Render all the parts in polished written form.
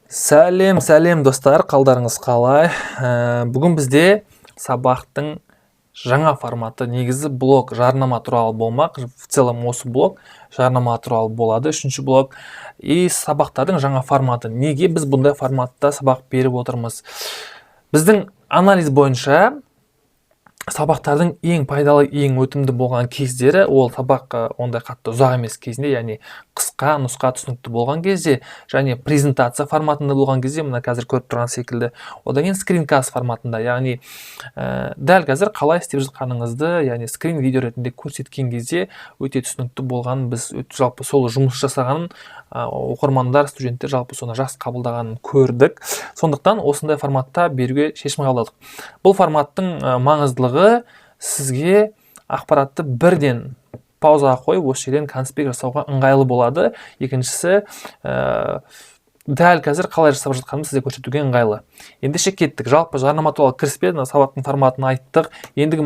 Сәлем, сәлем, достар! Қалдарыңыз қалай? Бүгін бізде сабақтың жаңа форматы, негізі блог жарнама туралы болмақ. В целом осы блог жарнама туралы болады, үшінші блог и сабақтардың жаңа форматы. Неге біз бұндай форматта сабақ беріп отырмыз? Біздің анализ бойынша сабақтардың ең пайдалы, ең өтімді болған кездері ол сабақ ондай қатты ұзақ емес кезінде, яғни қысқа нұсқа, түсінікті болған кезде және презентация форматында болған кезде, мына қазір көріп тұрған секілді. Одан кейін скринкаст форматында, яғни дәл қазір қалай істеп жатқаныңызды, яғни скрин видео ретінде көрсеткен кезде өте түсінікті болғанын біз жалпы сол жұмыс жасағанын, оқырмандар, студенттер жалпы соны жақсы қабылдағанын көрдік. Сондықтан осындай форматта беруге шешім қабылдадық. Бұл форматтың маңыздылығы: сізге ақпаратты бірден паузаға қойып, осы жерден конспект жасауға ыңғайлы болады. Екіншісі, дәл қазір қалай жасап жатқанымды сізге көрсетуге ыңғайлы. Ендеше кеттік. Жалпы жарнама туралы кіріспе, мына сабақтың форматын айттық. Ендігі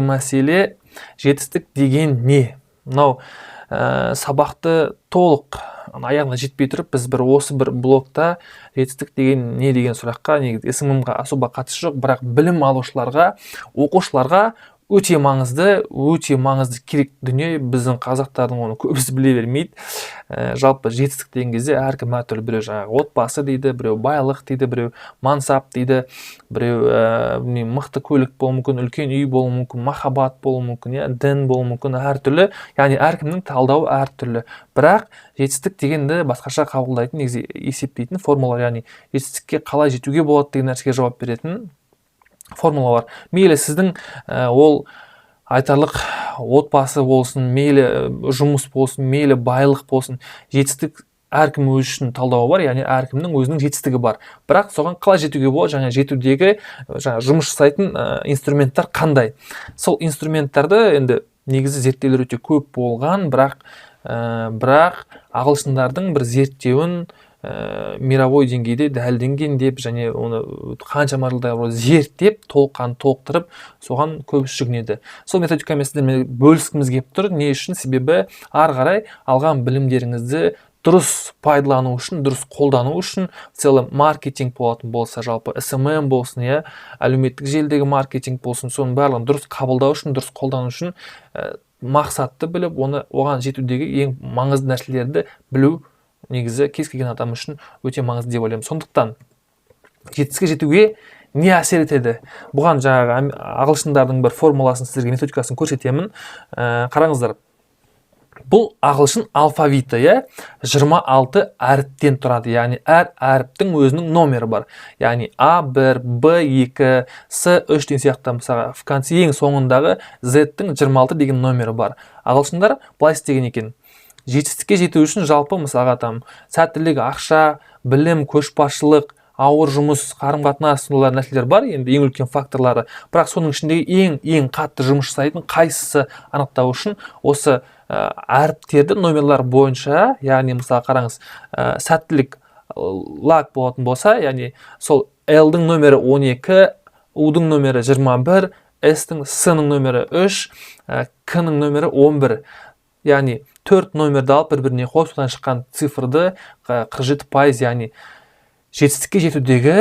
мәселе: жетістік деген не? Мынау сабақты толық аяғына жетпей тұрып, біз бір осы бір блогта жетістік деген не деген сұраққа, негізі СММ-ға особо қатысы жоқ, бірақ білім алушыларға, оқушыларға өте маңызды, өте маңызды, керек дүние. Біздің қазақтардың оны көбісі біле бермейді. Жалпы жетістік деген кезде әркім әртүрлі: біреу жаңағы отбасы дейді, біреу байлық дейді, біреу мансап дейді, біреу білмеймін, мықты көлік болуы мүмкін, үлкен үй болуы мүмкін, махаббат болуы мүмкін, иә, дін болуы мүмкін, әртүрлі. Яғни әркімнің талдауы әртүрлі, бірақ жетістік дегенді басқаша қабылдайтын, негізі есептейтін формулалар, яғни жетістікке қалай жетуге болады деген нәрсеге жауап беретін формула бар. Мейлі сіздің ол айтарлық отбасы болсын, мейлі жұмыс болсын, мейлі байлық болсын, жетістік әркім өзі үшін талдауы бар, яғни әркімнің өзінің жетістігі бар. Бірақ соған қалай жетуге болады және жетудегі жаңа жұмыс жасайтын инструменттер қандай? Сол инструменттарды енді негізі зерттеулер өте көп болған, бірақ ағылшындардың бір зерттеуін мировой деңгейде дәлелденген деп және оны қаншама жылдар бойы зерттеп, толыққанды толықтырып, соған көбісі жүгінеді. Сол методикамен сіздермен бөліскіміз келіп тұр. Не үшін? Себебі ары қарай алған білімдеріңізді дұрыс пайдалану үшін, дұрыс қолдану үшін, в целом маркетинг болатын болса, жалпы СММ болсын, иә, әлеуметтік желідегі маркетинг болсын, соның барлығын дұрыс қабылдау үшін, дұрыс қолдану үшін мақсатты біліп, оны оған жетудегі ең маңызды нәрселерді білу негізі кез келген адам үшін өте маңызды деп ойлаймын. Сондықтан жетістікке жетуге не әсер етеді? Бұған жаңағы ағылшындардың бір формуласын, сіздерге методикасын көрсетемін. Қараңыздар, бұл ағылшын алфавиті, иә, 26 әріптен тұрады, яғни әр әріптің өзінің номері бар, яғни А1, Б2, С3 деген сияқты. Мысалға, в конце, ең соңындағы Z-тің 26 деген номері бар. Ағылшындар былай істеген екен: жетістікке жету үшін жалпы, мысалға, там сәттілік, ақша, білім, көшбасшылық, ауыр жұмыс, қарым қатынас, солар нәрселер бар енді ең үлкен факторлары. Бірақ соның ішіндегі ең ең қатты жұмыс жасайтын қайсысы, анықтау үшін осы әріптерді номерлар бойынша, яғни мысалы, қараңыз, сәттілік luck болатын болса, яғни сол L-дің номері 12, U-дың номері 21, S-тің, S-ның номері 3, К-ның номері 11, яғни төрт номерді алып, бір біріне қосып, содан шыққан цифрды 47%, яғни жетістікке жетудегі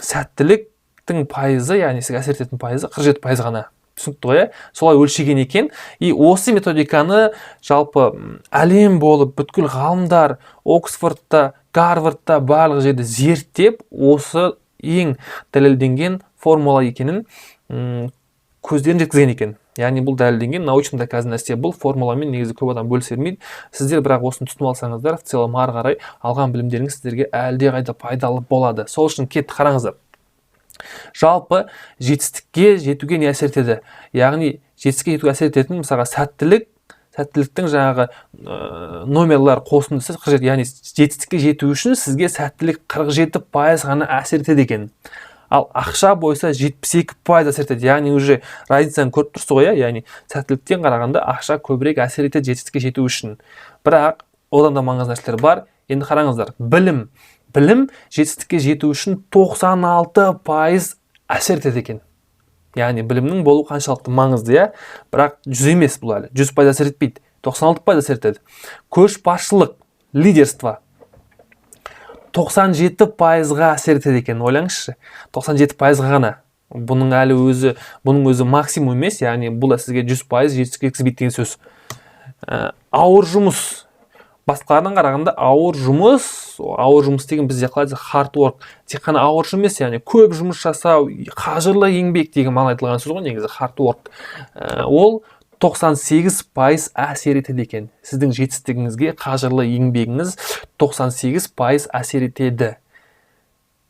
сәттіліктің пайызы, яғни сізге әсер ететін пайызы 47% ғана. Түсінікті ғой, иә? Солай өлшеген екен. И осы методиканы жалпы әлем болып бүткіл ғалымдар Оксфордта, Гарвардта, барлық жерде зерттеп, осы ең дәлелденген формула екенін көздерін жеткізген екен. Яғни бұл дәлелденген, научно доказанный нәрсе. Бұл формуламен негізі көп адам бөлісе бермейді. Сіздер бірақ осыны түсініп алсаңыздар, в целом ары қарай алған білімдеріңіз сіздерге әлдеқайда пайдалы болады. Сол үшін кеттік. Қараңыздар, жалпы жетістікке жетуге не әсер етеді? Яғни жетістікке жетуге әсер ететін, мысалға, сәттілік, сәттіліктің жаңағы номерлар қосындысы 47, яғни жетістікке жету үшін сізге сәттілік 47% ғана әсер етеді екен, ал ақша болса 72% әсер етеді. Яғни уже разницаны көріп тұрсыз ғой, иә? Яғни сәттіліктен қарағанда ақша көбірек әсер етеді жетістікке жету үшін. Бірақ одан да маңызды нәрселер бар. Енді қараңыздар, білім. Білім жетістікке жету үшін 96% әсер етеді екен. Яғни білімнің болу қаншалықты маңызды, иә? Бірақ 100 емес, бұл әлі 100% әсер етпейді. 96% әсер етеді. Көшбасшылық, лидерство, 97%-ға әсер етеді екен. Ойлаңызшы, 97%-ға ғана. Бұның әлі өзі, бұның өзі максимум емес, яғни бұл да сізге 100% жетістікке жеткізбейді деген сөз. Ауыр жұмыс, басқалардан қарағанда ауыр жұмыс. Ауыр жұмыс деген бізде қалай айтсақ, hard work, тек қана ауыр жұмыс емес, яғни көп жұмыс жасау, қажырлы еңбек деген мағына айтылған сөз ғой негізі hard work. Ол 98% әсер етеді екен. Сіздің жетістігіңізге қажырлы еңбегіңіз 98% әсер етеді,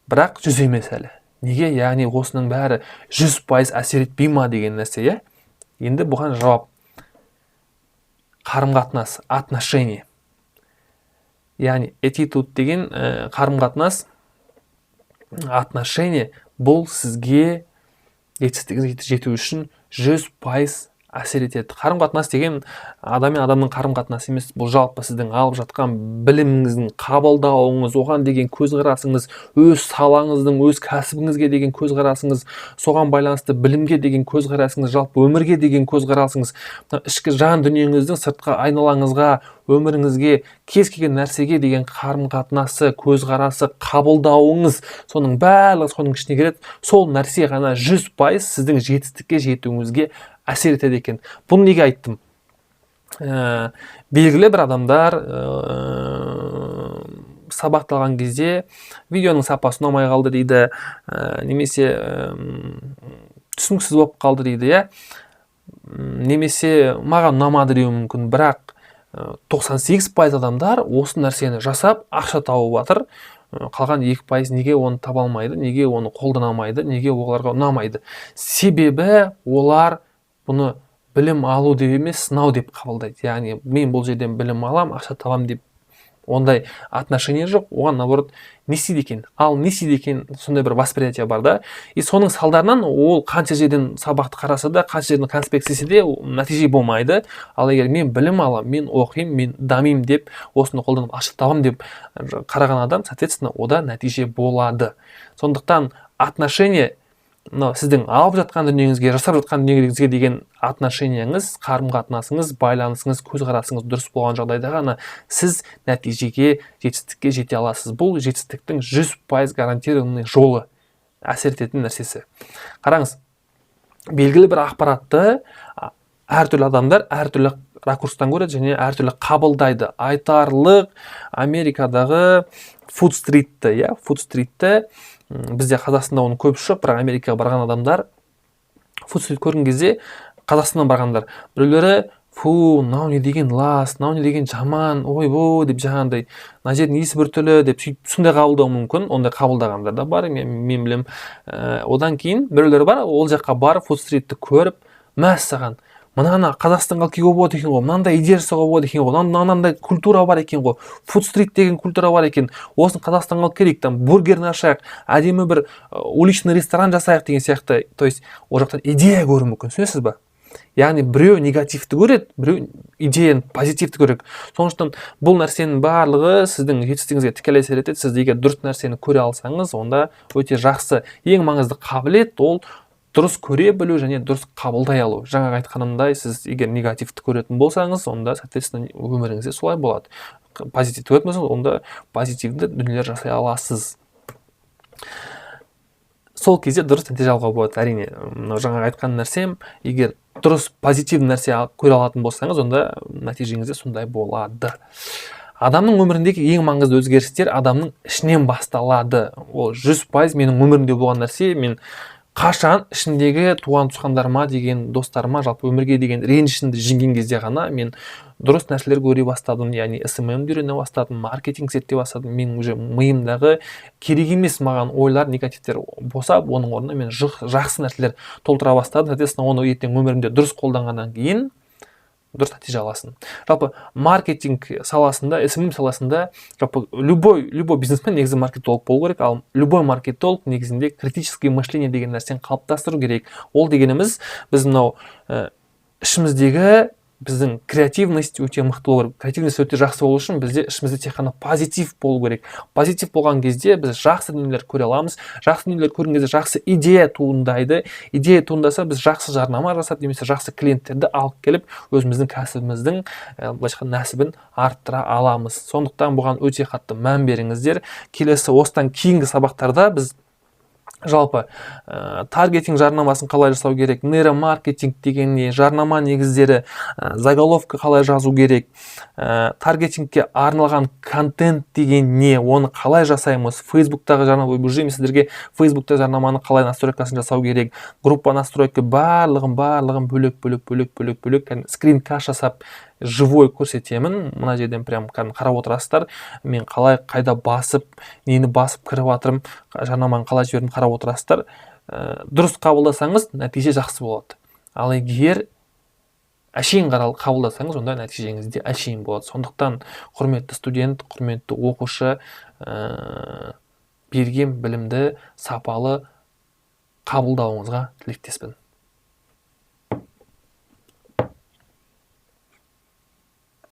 бірақ 100 емес әлі. Неге? Яғни осының бәрі 100% әсер етпей ма деген нәрсе, иә. Енді бұған жауап: қарым қатынас, отношение, яғни attitude деген қарым қатынас, отношение. Бұл сізге жетістігіңізге жету үшін 100% әсер етеді. Қарым қатынас деген адам мен адамның қарым қатынасы емес, бұл жалпы сіздің алып жатқан біліміңіздің қабылдауыңыз, оған деген көзқарасыңыз, өз салаңыздың, өз кәсібіңізге деген көзқарасыңыз, соған байланысты білімге деген көзқарасыңыз, жалпы өмірге деген көзқарасыңыз, мына ішкі жан дүниеңіздің сыртқы айналаңызға, өміріңізге, кез келген нәрсеге деген қарым қатынасы, көзқарасы, қабылдауыңыз, соның барлығы соның ішіне кіреді. Сол нәрсе ғана 100% сіздің жетістікке жетуіңізге әсер етеді екен. Бұны неге айттым? Белгілі бір адамдар сабақты алған кезде видеоның сапасы ұнамай қалды дейді, немесе түсініксіз болып қалды дейді, иә, немесе маған ұнамады деуі мүмкін. Бірақ 98% адамдар осы нәрсені жасап, ақша тауып жатыр. Қалған 2% неге оны таба алмайды, неге оны қолдана алмайды, неге оларға ұнамайды? Себебі олар бұны білім алу деп емес, сынау деп қабылдайды. Яғни мен бұл жерден білім алам, ақша табам деп ондай отношение жоқ оған. Наоборот, не істейді екен, ал не істейді екен, сондай бір восприятие бар да. И соның салдарынан ол қанша жерден сабақты қараса да, қанша жерден конспект істесе де, нәтиже болмайды. Ал егер мен білім аламын, мен оқимын, мен дамимын деп, осыны қолданып ақша табамын деп қараған адам, соответственно, ода нәтиже болады. Сондықтан отношение, мынау сіздің алып жатқан дүниеңізге, жасап жатқан дүниеңізге деген отношениеңіз, қарым қатынасыңыз, байланысыңыз, көзқарасыңыз дұрыс болған жағдайда ғана сіз нәтижеге, жетістікке жете аласыз. Бұл жетістіктің 100% гарантированный жолы, әсер ететін нәрсесі. Қараңыз, белгілі бір ақпаратты әртүрлі адамдар әртүрлі ракурстан көреді және әртүрлі қабылдайды. Айтарлық, Америкадағы Фуд Стритті, иә, Фуд Стритті, бізде Қазақстанда оның көбісі жоқ, бірақ Америкаға барған адамдар Фуд Стрит көрген кезде, Қазақстаннан барғандар, біреулері: «Фу, мынау не деген лас, мынау не деген жаман, ойбой», – деп, жаңағындай, «мына жердің иісі біртүрлі» деп, сөйтіп сондай қабылдауы мүмкін. Ондай қабылдағандар да бар, мен білемін. Одан кейін біреулер бар, ол жаққа барып, Фуд Стритті көріп: «Мәссаған, мынаны Қазақстанға алып келуге болады екен ғой, мынандай идея жасауға болады екен ғой, мынандай культура бар екен ғой, Фуд Стрит деген культура бар екен, осыны Қазақстанға алып келейік, там бургерін ашайық, әдемі бір уличный ресторан жасайық» деген сияқты. То есть ол жақтан идея көруі мүмкін, түсінесіз ба? Яғни біреу негативті көреді, біреу идеяны, позитивті көреді. Сондықтан бұл нәрсенің барлығы сіздің жетістігіңізге тікелей әсер етеді. Сіз егер дұрыс нәрсені көре алсаңыз, онда өте жақсы. Ең маңызды қабілет – ол дұрыс көре білу және дұрыс қабылдай алу. Жаңағы айтқанымдай, сіз егер негативті көретін болсаңыз, онда, соответственно, өміріңізде солай болады. Позитивті көретін болсаңыз, онда позитивті дүниелер жасай аласыз. Сол кезде дұрыс нәтиже алуға болады. Әрине, мынау жаңағы айтқан нәрсем, егер дұрыс, позитивті нәрсе көре алатын болсаңыз, онда нәтижеңіз де сондай болады. Адамның өміріндегі ең маңызды өзгерістер адамның ішінен басталады. Ол 100% менің өмірімде болған нәрсе. Мен қашан ішімдегі туған туысқандарыма деген, достарыма, жалпы өмірге деген ренішімді жеңген кезде ғана мен дұрыс нәрселер көре бастадым, яғни СММ үйрене бастадым, маркетинг зерттей бастадым. Менің уже миымдағы керек емес маған ойлар, негативтер босап, оның орнына мен жақсы нәрселер толтыра бастадым. Соответственно, оны ертең өмірімде дұрыс қолданғаннан кейін дұрыс нәтиже аласың. Жалпы маркетинг саласында, СММ саласында, жалпы любой бизнесмен негізі маркетолог болу керек. Ал любой маркетолог негізінде критическое мышление деген нәрсені қалыптастыру керек. Ол дегеніміз, біз мынау ішіміздегі Біздің креативность өте мықты болу керек. Креативность өте жақсы болу үшін бізде ішімізде тек қана позитив болу керек. Позитив болған кезде біз жақсы дүниелер көре аламыз. Жақсы дүниелер көрген кезде жақсы идея туындайды. Идея туындаса, біз жақсы жарнама жасап немесе жақсы клиенттерді алып келіп, өзіміздің кәсібіміздің, былайша айтқанда, нәсібін арттыра аламыз. Сондықтан бұған өте қатты мән беріңіздер. Келесі, осыдан кейінгі сабақтарда біз жалпы таргетинг жарнамасын қалай жасау керек, нейромаркетинг деген не, жарнама негіздері, заголовка қалай жазу керек, таргетингке арналған контент деген не, оны қалай жасаймыз, Фейсбуктағы жарнама, уже мен сіздерге Фейсбукта жарнаманы қалай настройкасын жасау керек, группа настройка, барлығын бөлек бөлек бөлек бөлек бөлек кәдімгі скринкаст жасап, живой көрсетемін. Мына жерден прям кәдімгі қарап отырасыздар, мен қалай, қайда басып, нені басып кіріп жатырмын, жарнаманы қалай жібердім, қарап отырасыздар. Дұрыс қабылдасаңыз, нәтиже жақсы болады. Ал егер әшейін қабылдасаңыз, онда нәтижеңіз де әшейін болады. Сондықтан, құрметті студент, құрметті оқушы, берген білімді сапалы қабылдауыңызға тілектеспін.